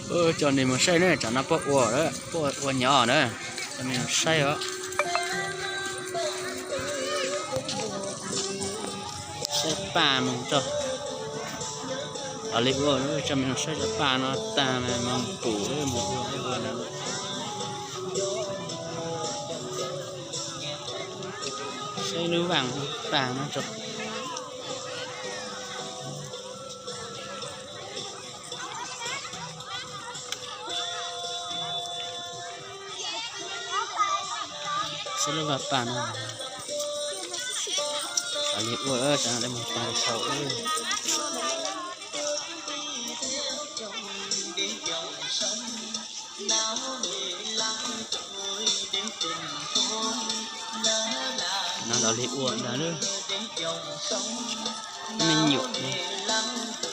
Coj nej mus saib na, tsam no pab ua, pab ua nyob na, coj nej mus saib os. Saib paj mus tso. Los li ua, coj nej mus saib cov paj no tag mas mus pum mus ua ua na. Saib lub vaj paj no tso. Saib lub vaj paj no. Los li ua, tsam no lawv mus tag sau. No los li ua ntag lawm. Me nyuam no.